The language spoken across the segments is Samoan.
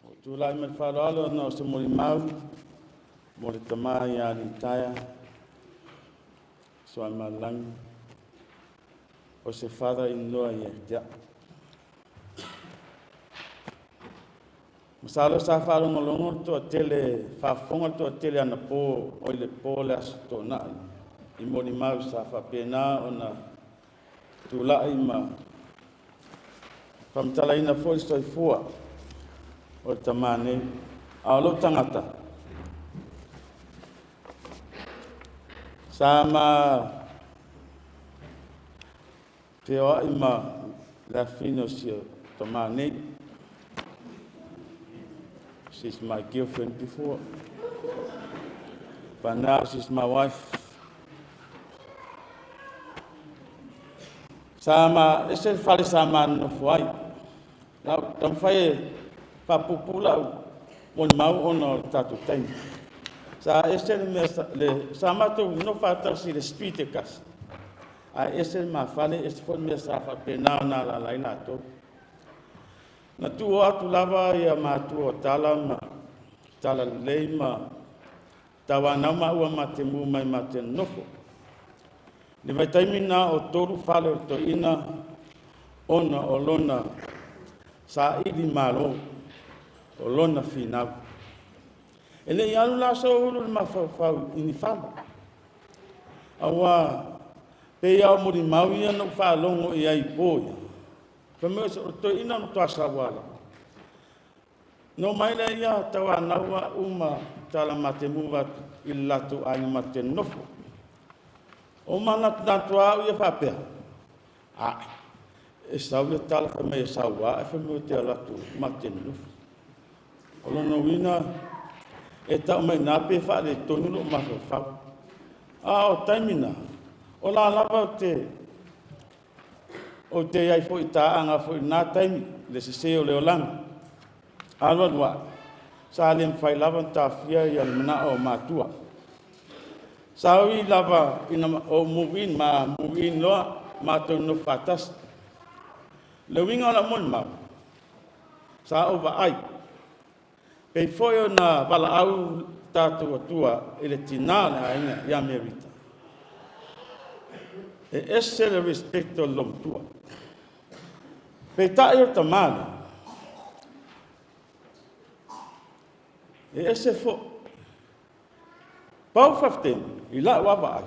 Ua tulai mai le faaaloalo ona o se molimau mo le tama ia Litaea Suaimalelagi, o se father-in-law ia te au. Masalo sa faalogologo le toatele, faafofoga le toatele anapo o i le po le Aso Toonai i molimau sa faapena ona tulai ma faamatalaina foi le soifua o le tama nei. A o lou tagata, sa ma feoai ma le afafine o si tama nei. She's my girlfriend before, but now she's my wife. Sa ma ese le fale sa ma nofo ai. Lau taumafai e faapuupuu lau molimau ona o le tatou taimi. Sa ese le mea le, sa matou nofo faatasi i le street e tasi, ae ese le ma fale, ese foi le mea sa faapena ona alaala ai latou. Na tuu atu lava ia matua o tala ma tala lelei ma tauanau maua ma te mu mai ma te nofo. Le vaitaimi na o tolu fale o le toeaina ona o lona saili malo, o lona finau. E le i alu la soulu le mafaufau i ni fale. Aua pei lava o molimau ia na ou faalogo i ai i po ia. Fai mai o le toeaina na matua saua lava. Na omai lea ia tauanau au ma tala matemu atu i le latou aiga ma te nofo. O manatunatu au ia faapea, ae, e sau le tala fai mai e saua, ae fai mai ou te alu atu ma te nofo. O lona uiga, e tau mai ina pe faaletonu lou mafaufau. A o taimi na, o la lava ou te i ai foi i taaga foi i lena taimi, le sese o le olaga. Alu alu ae, sa le mafai lava ona taofia ia le manao o matua. Sa ui lava ina ou move in ma move in loa matou nofo faatasi. Le uiga o lau molimau, sa ou vaai, pei foi ona valaau tatou Atua i le tina o le aiga ia Merita. E ese le respect o le loomatua. Peitai o le tama lea, e ese foi. Pau faafetai i lau lava vaai,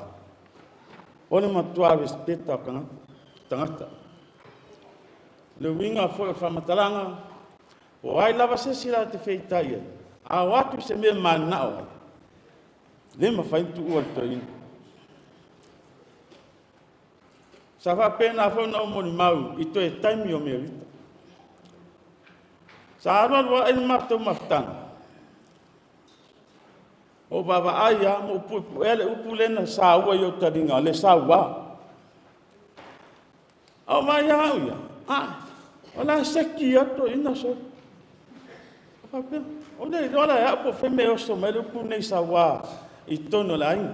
o le matua respect o tagata. Le uiga foi o le faamatalaga, o ai lava se isi la te feitai ai, a o atu se mea mananao ai, le mafai ona tuua e le toeaina. Sa faapena foi ona ou molimau i toe taimi o Merita. Sa alu alu ae le matou mafutaga, ou vaavaai lava ma ou puepuea le upu lea na saua i ou taliga, le saua. A o vaai lava au ia, o la e seki lava le toeaina sole. Faapea, o le iloa la e au po o fea le mea e oso mai ai le upu lenei saua i totonu o le aiga.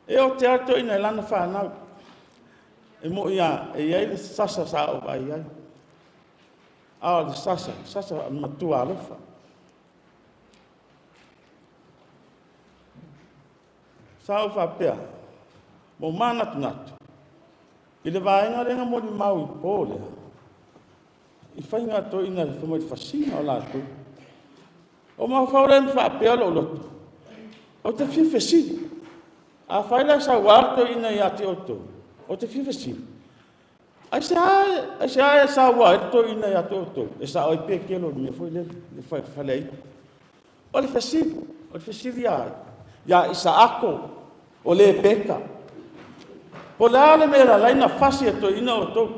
E ote lava le toeaina i lana fanau. E moni lava, e i ai le sasa sa ou vaai ai. A o le sasa, sasa matua alofa. Sa ou faapea, ua ou manatunatu i le vaega lea na molimau i po lea, i faiga a toeaiina i le fasiga o latou. O mafaufau lea ma faapea lou loto, ou te fia fesili. Afai la e saua le toeaina ia te outou, ou te fia fesili, aisea e saua ai le toeaina ia te outou? E sao ai pe kelo i le mea foi lele, le faleaitu. O le fesili, o le fesili ia ai? Ia Isaako, o Lepeka. Po o le a le mea e ala ai ona fasi e toeaiina outou?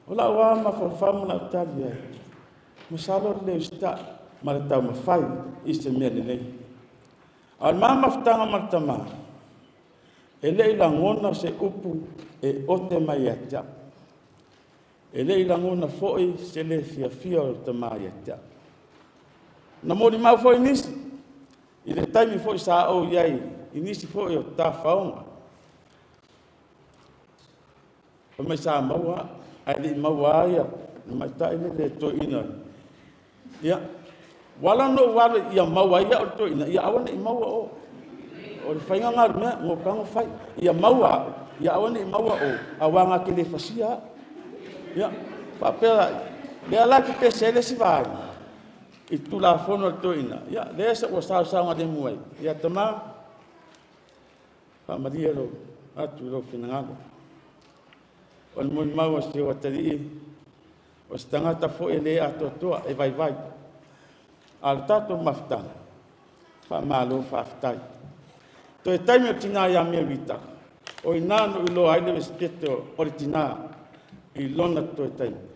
O lau lava mafaufau ma lau tali i ai, masalo le le usitai ma le taumafai i se mea lelei. A o le ma mafutaga ma le tama, e le i lagona se upu e ote mai ia te au. E le i lagona foi se le fiafia o le tama ia te au. Na molimau foi nisi i le taimi foi sa ou i ai i nisi foi o tafaoga. Fai mai sa maua, ae le i maua ia tamaitai lea le toeaina. Ia, ua ala ona ou alu ia maua ai au e le toeaina, ia aua ne i maua o. O le faiga lena o le mea, ua tago fai, ia maua au, ia aua ne i maua o, aua na te le fasia au. Ia, faapea la, lea la e pepese ai le isi vaega i le Tulafono a le toeaina, ia lea ua saosaogalemu ai. Ia tama, faamalie atu i lou finagalo. O le molimau a si ou atalii, o se tagata foi e le atoatoa, e vaivai. A o le tatou mafutaga, faamalo faafetai. Toe taimi o le tina ia Melita, o i ina na ou iloa ai le respekete o le tina i lona toe taimi.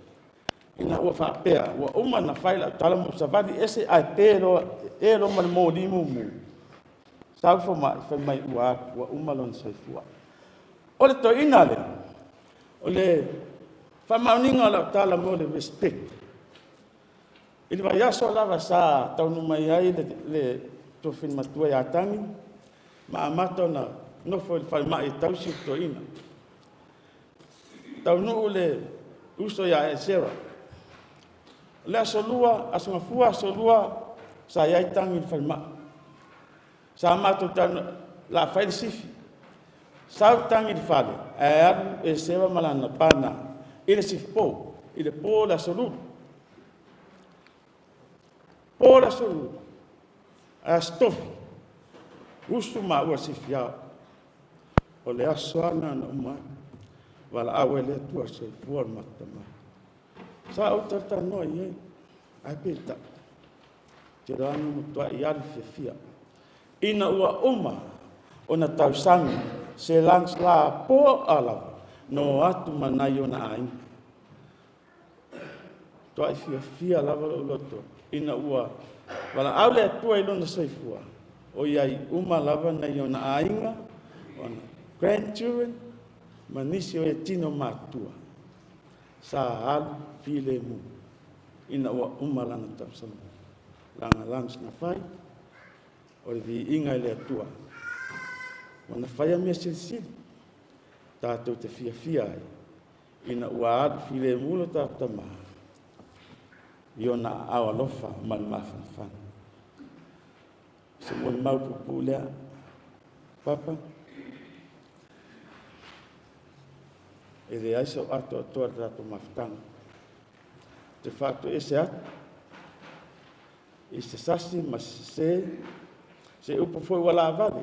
Ina ua faapea, ua uma ona fai lau tala ma ou savali ese ae pe loa, e loa ma le moli mumu, sau le fomai fai mai ua alu, ua uma lona soifua. O le toeaina lea, o le faamaoniga o lau tala mo le respect, i le vaiaso lava sa taunuu mai ai le tofi matua ia Tagi ma amata ona nofo i le falemai e tausi le toeaina. Taunuu le uso ia Esera. O le aso Lua, aso Gafua, aso Lua, sa i ai Tagi i le falemai. Sa matou talanoa, o le a fai le sifi. Sau Tagi i le fale, ae alu Esera ma lana partner i le sifi po, i le po o le aso Lulu. Po le aso Lulu, ae aso Tofi, usu maua i le sifi ao. O le aso lava lena na uma ai. Valaau ai le Atua i le soifua o le matou tama. Sa ou talatalanoa i ai, ae peitai, ou te iloa lava na matuai alu fiafia. Ina ua uma ona tausami se lagosa poa lava na o atu ma nai ona aiga. Matuai fiafia lava lou loto ina ua valaau le Atua i lona soifua, o i ai uma lava nai ona aiga, ona grandchildren, ma nisi o e tino matutua sa alu filemu ina ua uma lana tausami, lana na fai, o le viiga i le Atua. Ua na faia mea silisili tatou te fiafia ai ina ua alu filemu lo tatou tama i ona aao alofa ma le mafanafana. Se molimau puupuu lea, Papa, e leai sau atoatoa i le tatou mafutaga. Te faatoese atu i se sasi ma se sese, se upu foi ua laavale,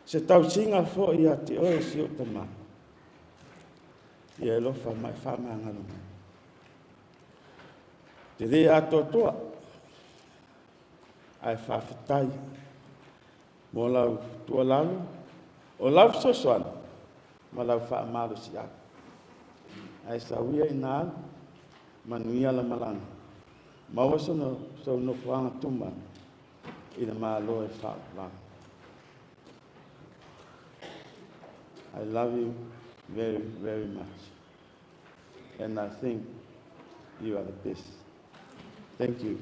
se tausiga foi ia te oe si ou tama. Ia e alofa ma e faamagalo mai. Te le atoatoa, ae faafetai mo lau tuualalo, o lau fesoasoani ma lau faamalosiau. Ae sauia ina alu, manuia la malaga. Maua sou nofoaga tumau i le Malo e faavavau. I love you very, very much. And I think you are the best. Thank you.